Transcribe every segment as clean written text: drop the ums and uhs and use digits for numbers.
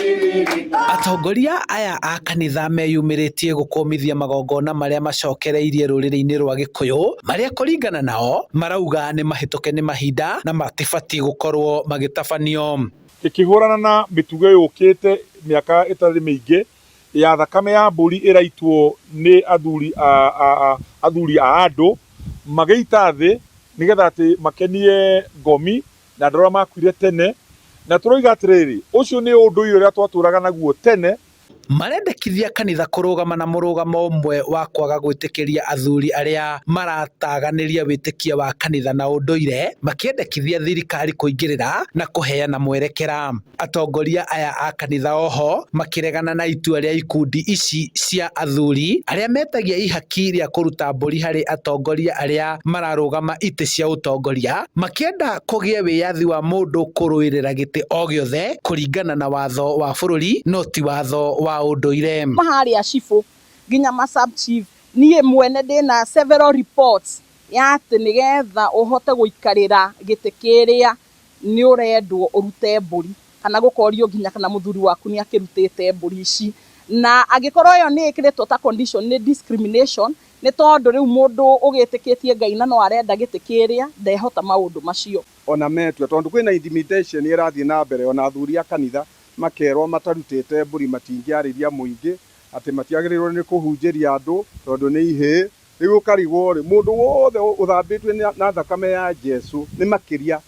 Atongoria aya a kanitha meyumĩrĩtie gũkũmithia magongona marĩa macokereirie rũrĩrĩ-inĩ rwa Gĩkũyũ, marĩa kũringana nao marauga nĩ mahĩtũke nĩ mahinda na matibatiĩ gũkorwo magĩtabanio. Ĩkĩhũrana na mĩtugo yũkĩte mĩaka ĩtarĩ mĩingĩ ya thakame ya mbũri ĩraitwo nĩ athuri a, a, athuri a andũ magĩita thĩ nĩgetha atĩ makenie ngomi na andũ arĩa makuire tene, na tũroiga atĩrĩrĩ, ũcio nĩ ũndũire ũrĩa twatũraga naguo tene. Marendekithia kanitha kũrũgama na mũrũgamo ũmwe wa kwaga gwĩtĩkĩria athuri arĩa marataganĩria wĩtĩkia wa kanitha na ũndũire, makĩendekithia thirikari kũingĩrĩra na kũheana mwerekera. Atongoria aya a kanitha oho makĩregana na itua rĩa ikundi ici cia athuri arĩa metagia ihaki rĩa kũruta mbũri harĩ atongoria arĩa mararũgama itĩ cia ũtongoria, makĩenda kũgĩe wĩyathi wa mũndũ kũrũĩrĩra gĩtĩ o gĩothe kũringana na watho wa bũrũri, no ti watho wa ũndũire. Harĩa cibũ nginya ma sub chief, niĩ mwene ndĩna several reports ya atĩ nĩgetha ũhote gũikarĩra gĩtĩ kĩrĩa nĩ ũrendwo ũrute mbũri, kana gũkorio nginya kana mũthuri waku nĩ akĩrutĩte mbũri ici. Na angĩkorwo ĩyo nĩ ĩkĩrĩtwo ta condition, nĩ discrimination, nĩ tondũ rĩu mũndũ ũgĩtĩkĩtie Ngai na no arenda gĩtĩ kĩrĩa ndehota maũndũ macio. Ona metua tondũ kwĩna intimidation ĩrathiĩ na mbere, ona athuri a kanitha makerwo matarutĩte mbũri matingĩarĩria mũingĩ, atĩ matiagĩrĩirwo nĩ kũhunjĩria andũ tondũ nĩ ihĩĩ. Rĩu ũkarigwo rĩ, mũndũ wothe ũthambĩtio na thakame ya Jesu nĩ makĩria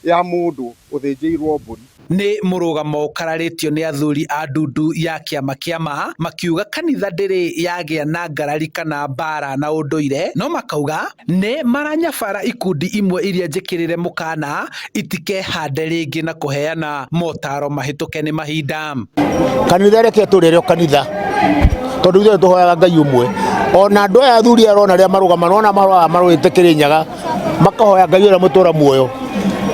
ya mũndũ ũthĩnjĩirwo mbũri. Nĩ mũrũgamo ũkararĩtio nĩ athuri a ndundu ya kĩama kĩa makiuga kanitha ndĩrĩ yagĩa na ngarari kana mbara na ũndũire, no makauga nĩ maranyabara ikundi imwe iria njĩkĩrĩre mũkana itikehande rĩngĩ na kũheana motaro mahĩtũke nĩ mahinda. Kanitha reke tũrere kanitha, tondũ ithuĩ tũhoyaga Ngai ũmwe. Ona andũ aya athuri arona arĩa marũgama nona maroraga marũĩte Kĩrĩnyaga, makahoya Ngai ũrĩa mũtũra muoyo.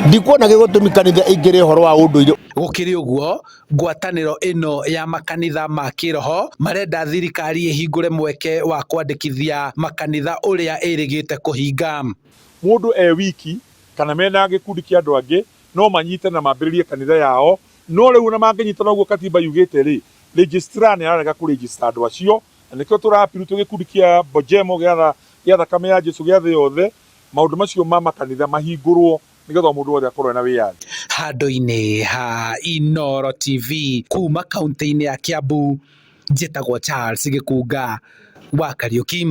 Ndikuona gĩgũtũmi kanitha ĩingĩre ũhoro wa ũndũire. Gũkĩrĩ ũguo, ngwatanĩro ĩno ya makanitha ma kĩroho marenda thirikari ĩhingũre mweke wa kwandĩkithia makanitha ũrĩa ĩrĩgĩte kũhinga. Mũndũ e wiki kana mena gĩkundi kĩa andũ angĩ no manyite na mambĩrĩrie kanitha yao, no rĩu ona mangĩnyitana ũguo katiba yugĩte rĩ, registrar nĩ ararega kũ register andũ acio, na nĩkĩo tũra-appeal twĩ gĩkundi kĩa Bojemo gĩa thakame ya Jesu gĩa thĩ yothe, maũndũ macio ma makanitha mahingũrwo nĩgetha mũndũ wothe akorwo ena wĩyathi. Handũ-inĩ ha Inooro TV kuma kaunti-inĩ ya Kiambu, njĩtagwo Charles Gĩkunga wa Kariuki.